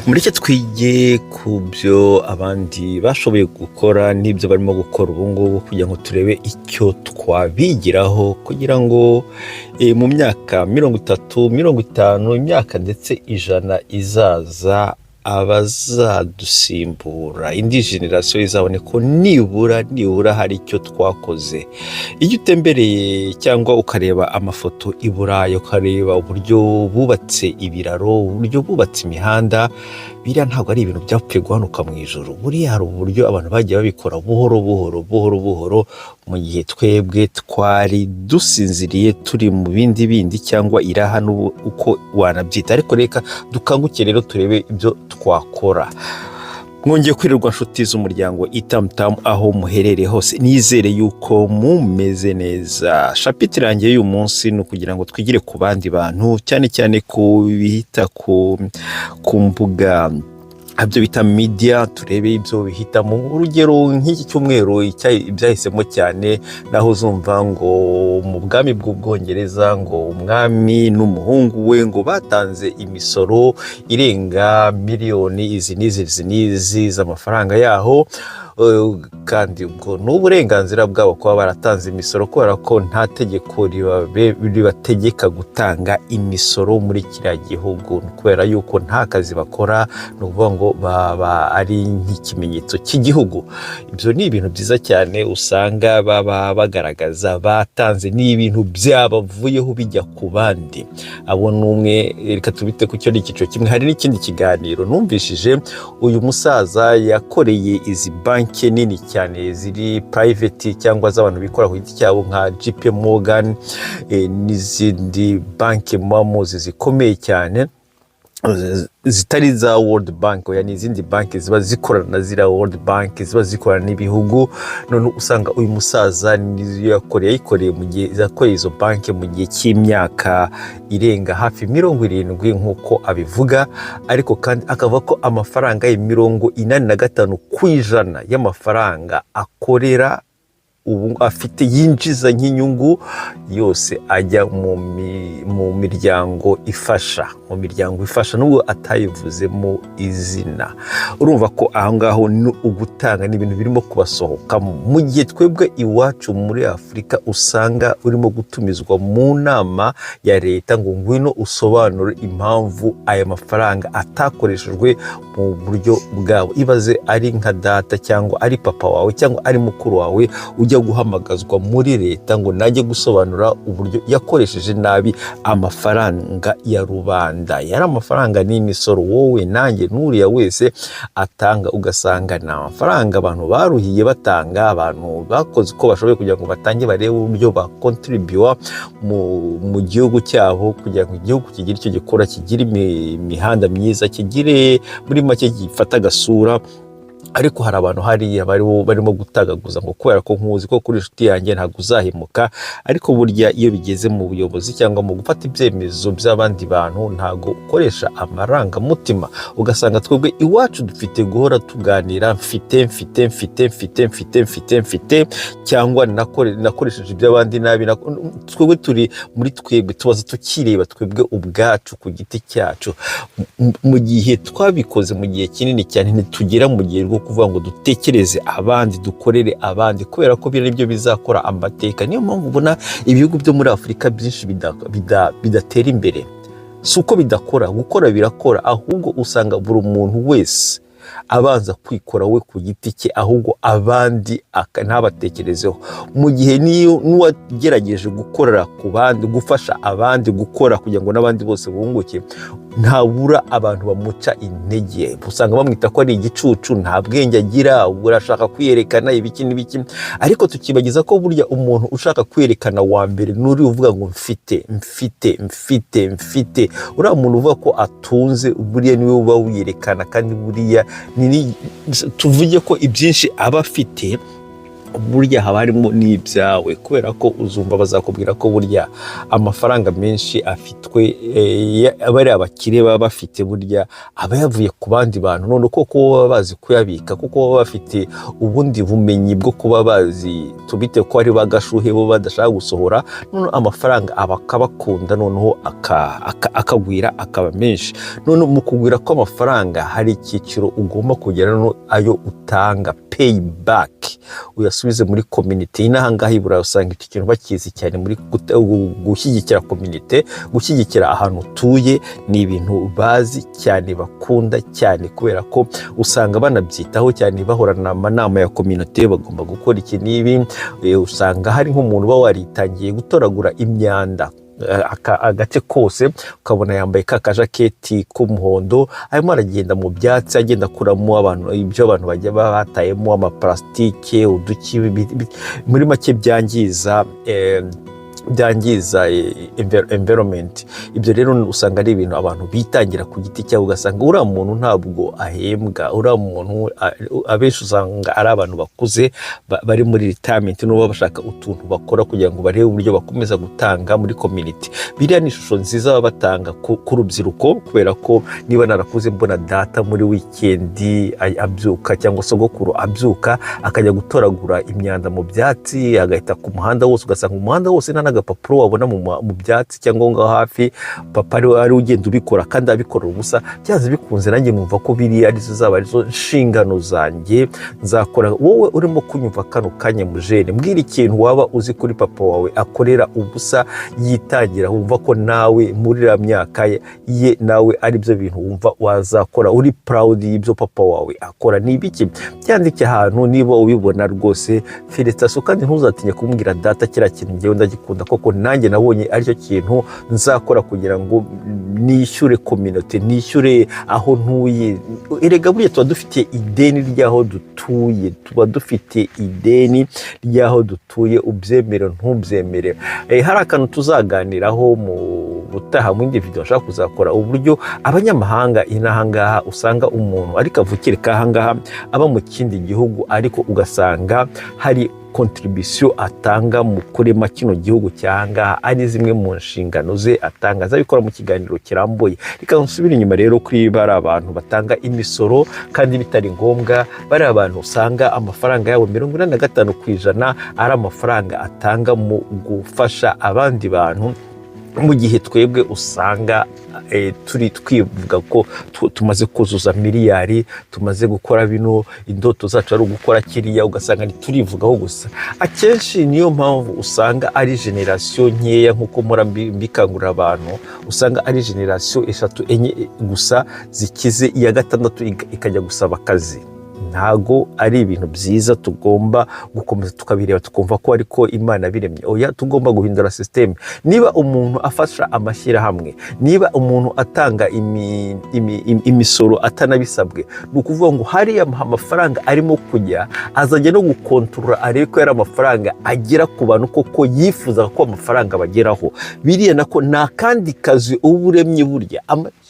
Mureke twige ku byo abandi bashoboye gukora n'ibyo barimo gukora ubu ngubu, kugira ngo turebe icyo twabigiraho, kugira ngo mu myaka 30, 50, imyaka ndetse 100 izaza, abazadusimbura, indi génération izabone ko nibura nibura hari icyo twakoze. Iyo utembereye cyangwa ukareba amafoto i Burayi, ukareba uburyo bubatse ibiraro, uburyo bubatse imihanda, biriya ntabwo ari ibintu byapfuye guhanuka mu ijoro. Buriya hari uburyo abantu bagiye babikora buhoro buhoro, buhoro buhoro, mu gihe twebwe twari dusinziriye, turi mu bindi bindi cyangwa iraha n'ubu uko wanabyita. Ariko reka dukanguke rero, turebe ibyo twakora. Mwongeye kwirirwa, nshuti z'umuryango Itamutamu, aho muherereye hose, nizere yuko mumeze neza. Chapitre yanjye y'uyu munsi ni ukugira ngo twigire ku bandi bantu, cyane cyane ku bihita ku mbuga, ibyo bita media, turebe ibyo bihitamo. Urugero, nk'iki cyumweru ibyahisemo cyane, naho uzumva ngo mu bwami bw'Ubwongereza ngo umwami n'umuhungu we ngo batanze imisoro irenga miliyoni izi n'izi izi n'izi z'amafaranga yaho. Kandi ubwo ni uburenganzira bwabo kuba baratanze imisoro, kubera ko nta tegeko ribategeka gutanga imisoro muri kiriya gihugu, kubera yuko nta kazi bakora. Ni ukuvuga ngo baba ari nk'ikimenyetso cy'igihugu. Ibyo ni ibintu byiza cyane usanga baba bagaragaza batanze, ni ibintu byabavuyeho bijya ku bandi. Abo ni umwe, reka tubite ku cyo ni icyiciro kimwe. Hari n'ikindi kiganiro numvishije, uyu musaza yakoreye izi banki nini cyane ziri private cyangwa z'abantu bikora ku giti cyabo, nka JP Morgan n'izindi banki muba muzi zikomeye cyane, zitari za World Bank, oya, ni izindi banki ziba zikorana na ziriya World Bank, ziba zikorana n'ibihugu. None usanga uyu musaza nizo yakoreye, yayikoreye mu gihe yakoreye izo banki mu gihe cy'imyaka irenga hafi 70 nk'uko abivuga. Ariko kandi akavuga ko amafaranga ye, 85% y'amafaranga akorera ubu afite, yinjiza nk'inyungu, yose ajya mu miryango ifasha, mu miryango ifasha, nubwo atayivuzemo izina. Urumva ko aho ngaho ni ugutanga, ni ibintu birimo kubasohokamo, mu gihe twebwe iwacu muri Afurika usanga urimo gutumizwa mu nama ya leta ngo ngwino usobanure impamvu aya mafaranga atakoreshejwe mu buryo bwabo. Ibaze ari nka data cyangwa ari papa wawe cyangwa ari mukuru wawe ujya guhamagazwa muri leta ngo najye gusobanura uburyo yakoresheje nabi amafaranga ya rubanda. Yari amafaranga n'imisoro wowe, nanjye, n'uriya wese atanga. Ugasanga ni amafaranga abantu baruhiye batanga, abantu bakoze uko bashoboye kugira ngo batange, barebe uburyo bakontribuwa mu gihugu cyabo, kugira ngo igihugu kigire icyo gikora, kigire imihanda myiza, kigire muri make gifata agasura. Ariko hari abantu hariya barimo gutagaguza ngo kubera ko nkuzi ko kuri inshuti yanjye ntabwo uzahemuka. Ariko burya iyo bigeze mu buyobozi cyangwa mu gufata ibyemezo by'abandi bantu, ntabwo ukoresha amarangamutima. Ugasanga twebwe iwacu dufite guhora tuganira mfite, mfite, mfite, mfite, mfite, mfite, mfite, cyangwa nakoresheje iby'abandi nabi. Twebwe turi muri twebwe, tubaza tukireba twebwe ubwacu ku giti cyacu, mu gihe twabikoze mu gihe kinini cyane, ntitugera mu gihe rwo kuvuga ngo dutekereze abandi, dukorere abandi, kubera ko biriya nibyo bizakora amateka. Niyo mpamvu ubona ibihugu byo muri Afurika byinshi bidatera imbere. Si uko bidakora, gukora birakora, ahubwo usanga buri muntu wese abanza kwikora we ku giti cye, ahubwo abandi ntabatekerezeho. Mu gihe niyo n'uwagerageje gukorera ku bandi, gufasha abandi gukora kugira ngo n'abandi bose bunguke, ntabura abantu bamuca intege. Usanga bamwita ko ari igicucu, nta bwenge agira, urashaka kwiyerekana, ibiki n'ibiki. Ariko tukibagiza ko burya umuntu ushaka kwiyerekana wa mbere n'uri uvuga ngo mfite, mfite, mfite, mfite. Uriya muntu uvuga ko atunze, buriya niwe uba wiyerekana. Kandi buriya tuvuge ko ibyinshi aba afite Burya haba harimo n'ibyawe, kubera ko uzumva bazakubwira ko burya amafaranga menshi afitwe bariya abakire baba bafite, burya aba yavuye ku bandi bantu. None koko baba bazi kuyabika, kuko baba bafite ubundi bumenyi bwo kuba bazi tubite ko ari bagashuhe, bo badashaka gusohora. None amafaranga aba akabakunda, noneho akagwira, akaba menshi. None mu kugwira kw'amafaranga hari icyiciro ugomba kugera, noneho ayo utanga, pay back, uyasubize muri community. N'aha ngaha i Burayi usanga iki kintu bakizi cyane muri gushyigikira community, gushyigikira ahantu utuye. Ni ibintu bazi cyane, bakunda cyane, kubera ko usanga banabyitaho cyane, bahorana amanama ya community, bagomba gukora iki n'ibi. Usanga hari nk'umuntu uba waritangiye gutoragura imyanda agace kose, ukabona yambaye ka kajaketi k'umuhondo, arimo aragenda mu byatsi, agenda akuramo abantu ibyo abantu bajya batayemo, amaparasitike, uduki, muri make byangiza environment. Ibyo rero usanga ari ibintu abantu bitangira ku giti cyabo, ugasanga uriya muntu ntabwo ahembwa. Uriya muntu abenshi usanga ari abantu bakuze bari muri retirement, n'ubu bashaka utuntu bakora kugira ngo barebe uburyo bakomeza gutanga muri community. Biriya ni ishusho nziza baba batanga ku rubyiruko, kubera ko niba narakuze mbona data muri weekend abyuka, cyangwa sogokuru abyuka akajya gutoragura imyanda mu byatsi, agahita ku muhanda wose, ugasanga umuhanda wose nta n'agapapuro wabona mu byatsi cyangwa aho ngaho hafi, papa ari ugenda ubikora kandi abikorera ubusa, byanze bikunze nanjye numva ko biriya arizo zaba arizo nshingano zanjye nzakora. Wowe urimo kunyumva kano kanya, mujene, mbwira ikintu waba uzi kuri papa wawe akorera ubusa, yitangira, wumva ko nawe muri iriya myaka ye nawe ari byo bintu wumva wazakora, uri proud y'ibyo papa wawe akora. Ni ibiki? Byandike ahantu niba ubibona rwose. Félicitations, kandi ntuzatinye kumubwira: "Data, kiriya kintu ngewe ndagikunda koko, nanjye nabonye aricyo kintu nzakora kugira ngo nishyure communauté, nishyure aho ntuye." Erega buriya tuba dufite ideni ry'aho dutuye, tuba dufite ideni ry'aho dutuye, ubyemere ntubyemere. Hari akantu tuzaganiraho mu butaha, mu yindi video nshaka kuzakora, uburyo abanyamahanga inaha ngaha usanga umuntu ariko avukire k'aha ngaha, aba mu kindi gihugu, ariko ugasanga hari contribution atanga mu kurema kino gihugu cy'ahangaha, ari zimwe mu nshingano ze atanga. Azabikora mu kiganiro kirambuye. Reka nsubire inyuma rero kuri bari abantu batanga imisoro kandi bitari ngombwa, bari abantu usanga amafaranga yabo 85% ari amafaranga atanga mu gufasha abandi bantu, mu gihe twebwe usanga turi twivuga ko tumaze kuzuza miliyari, tumaze gukora bino, indoto zacu ari ugukora kiriya, ugasanga ntiturivugaho gusa. Akenshi niyo mpamvu usanga ari génération nkeya, nk'uko mpora mbikangurira abantu, usanga ari génération eshatu, enye gusa zikize, iya gatandatu ikajya gusaba akazi. Ntago ari ibintu byiza, tugomba gukomeza tukabireba tukumva ko ariko Imana biremye. Oya, tugomba guhindura système. Niba umuntu afasha amashyirahamwe, niba umuntu atanga imisoro atanabisabwe, ni ukuvuga ngo hariya amafaranga arimo kujya, azajya no gukontorora arebe ko yari amafaranga agera ku bantu koko yifuzaga ko amafaranga bageraho. Biriya nako ni akandi kazi uba uremye. Burya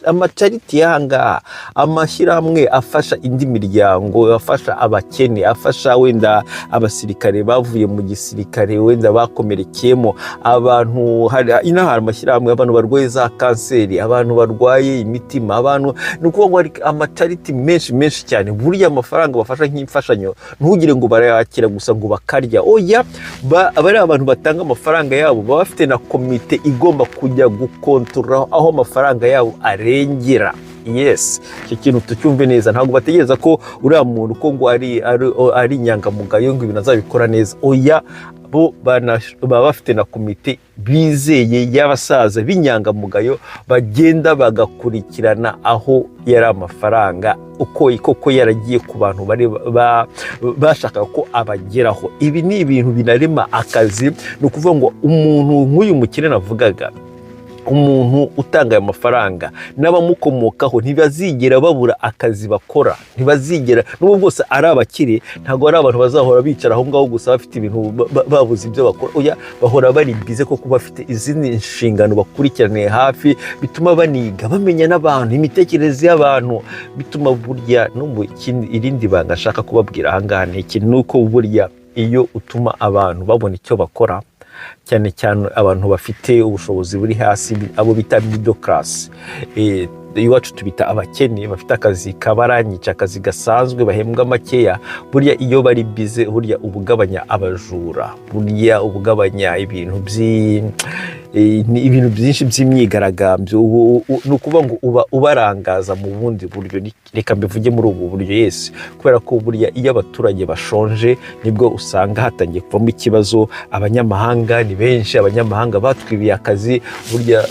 ama charity y'aha ngaha, amashyirahamwe afasha indi miryango, afasha abakene, afasha wenda abasirikare bavuye mu gisirikare, wenda bakomerekeyemo, abantu hari inaha, hari amashyirahamwe, abantu barwaye za kanseri, abantu barwaye imitima, abantu, ni ukuvuga ngo hari ama charity menshi menshi cyane. Burya amafaranga bafasha nk'imfashanyo, ntugire ngo barayakira gusa ngo bakarya. Oya, bariya abantu batanga amafaranga yabo baba bafite na komite igomba kujya gukontorora aho amafaranga yabo arengera. Yes, icyo kintu tucyumve neza. Ntabwo bategereza ko uriya muntu ko ngo ari inyangamugayo, ngo ibintu azabikora neza. Oya, bo baba bafite na komite bizeye y'abasaza b'inyangamugayo, bagenda bagakurikirana aho yari amafaranga uko koko yaragiye ku bantu bari bashakaga ko abageraho. Ibi ni ibintu binarema akazi. Ni ukuvuga ngo umuntu nk'uyu mukire navugaga, umuntu utanga ayo mafaranga n'abamukomokaho ntibazigera babura akazi bakora, ntibazigera, n'ubwo bwose ari abakire, ntabwo ari abantu bazahora bicara aho ngaho gusa bafite ibintu babuze ibyo bakora. Oya, bahora bari busy kuko bafite izindi nshingano bakurikiraniye hafi, bituma baniga, bamenya n'abantu, imitekerereze y'abantu. Bituma burya no mu kindi, irindi banga nshaka kubabwira aha ngaha ni iki? Ni uko burya Iyo utuma abantu babona icyo bakora, cyane cyane abantu bafite ubushobozi buri hasi, abo bita middle class, iwacu tubita abakene, bafite akazi kabaranyica, akazi gasanzwe, bahembwa makeya, burya iyo bari bize, burya uba ugabanya abajura, burya uba ugabanya ni ibintu byinshi by'imyigaragambyo. Ni ukuvuga ngo uba ubarangaza mu bundi buryo. Reka mbivuge muri ubu buryo, yes, kubera ko burya iyo abaturage bashonje nibwo usanga hatangiye kuvamo ikibazo. Abanyamahanga ni benshi, abanyamahanga batwibiye akazi. Burya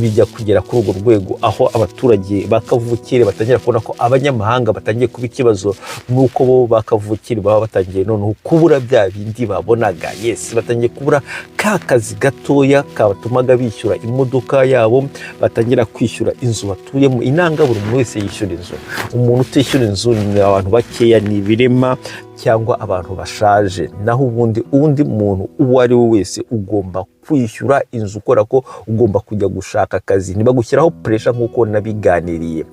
bijya kugera kuri urwo rwego aho abaturage bakavukire batangira kubona ko abanyamahanga batangiye kuba ikibazo, nuko bo bakavukire baba batangiye noneho kubura bya bindi babonaga. Yes, batangiye kubura ka kazi gatoya kabatumaga bishyura imodoka yabo, batangira kwishyura inzu batuyemo. Inanga buri muntu wese yishyura inzu. Umuntu utishyura inzu ni abantu bakeya, ni ibirema cyangwa abantu bashaje. Naho ubundi undi muntu uwo ari we wese ugomba kwishyura inzu, ukora ko ugomba kujya gushaka akazi. Ntibagushyiraho pressure nk'uko nabiganiriye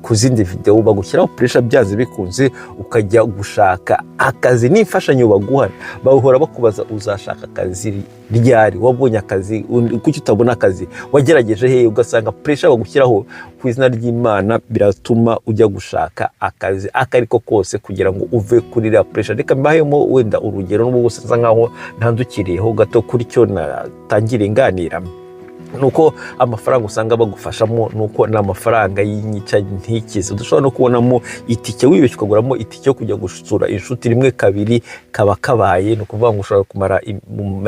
ku zindi videwo, bagushyiraho pressure byanze bikunze ukajya gushaka akazi. N'imfashanyo baguha bahora bakubaza: "Uzashaka akazi ryari? Wabonye akazi? Kuki utabona akazi? Wagerageje hehe?" Ugasanga pressure bagushyiraho, ku izina ry'Imana, biratuma ujya gushaka akazi ako ariko kose kugira ngo uve kuri iriya pressure. Reka mbahemo wenda urugero, n'ubwo bose nsa nkaho ntandukiriyeho gato kuri cyo natangiriye nganira, nuko amafaranga usanga bagufashamo, nuko ni amafaranga y'inyica ntikize. Udashobora no kubonamo itike, wibeshye ukaguramo itike yo kujya gusura inshuti rimwe kabiri kaba kabaye. Ni ukuvuga ngo ushobora kumara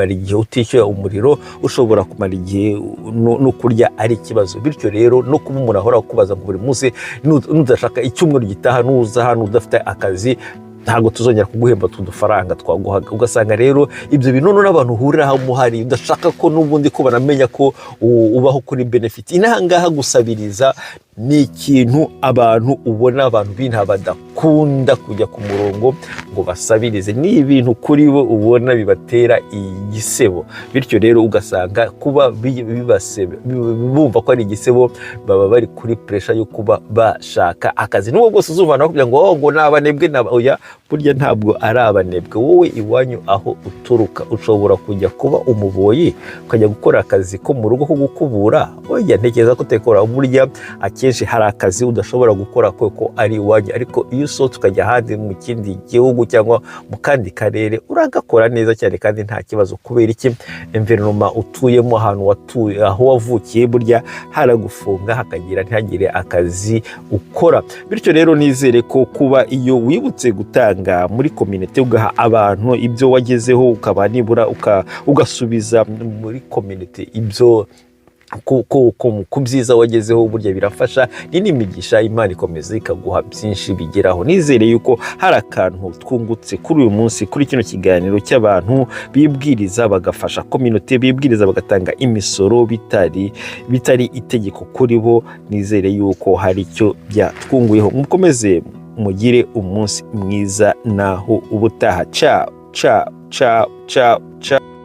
igihe utishyura umuriro, ushobora kumara igihe no kurya ari ikibazo. Bityo rero no kuba umuntu ahora akubaza ngo buri munsi nudashaka icyumweru gitaha nuza hano udafite akazi, ntabwo tuzongera kuguhemba utu dufaranga twaguhaga. Ugasanga rero ibyo bintu noneho n'abantu uhuriraho muhari udashaka ko n'ubundi ko banamenya ko ubaho kuri benefit. Inaha ngaha gusabiriza ni ikintu abantu ubona abantu b'inaha badakunda kujya ku murongo ngo basabirize. Ni ibintu kuri bo ubona bibatera igisebo. Bityo rero ugasanga kuba bumva ko ari igisebo, baba bari kuri pressure yo kuba bashaka akazi. N'ubwo bwose uzumva kugira ngo: "Oh, ngo ni abanebwe," oya, burya ntabwo ari abanebwe. Wowe iwanyu aho uturuka ushobora kujya kuba umuboyi, ukajya gukora akazi ko mu rugo ko gukubura? Oya, ntekereza ko utekora. Burya akenshi hari akazi udashobora gukora kuko ari iwanyu, ariko iyo usohotse ukajya ahandi mu kindi gihugu cyangwa mu kandi karere uragakora neza cyane kandi nta kibazo. Kubera iki? Environment utuyemo, ahantu watuye, aho wavukiye, burya haragufunga hakagira ntihagire akazi ukora. Bityo rero nizere ko kuba iyo wibutse gutanga muri community, ugaha abantu ibyo wagezeho, ukaba nibura ugasubiza muri community ibyo ku byiza wagezeho, burya birafasha, ni n'imigisha, Imana ikomeza ikaguha byinshi bigeraho. Nizere yuko hari akantu twungutse kuri uyu munsi, kuri kino kiganiro cy'abantu bibwiriza bagafasha community, bibwiriza bagatanga imisoro bitari itegeko kuri bo. Nizere yuko hari icyo byatwunguyeho. Mukomeze mugire umunsi mwiza, naho ubutaha. Ciao, ciao, ciao, ciao.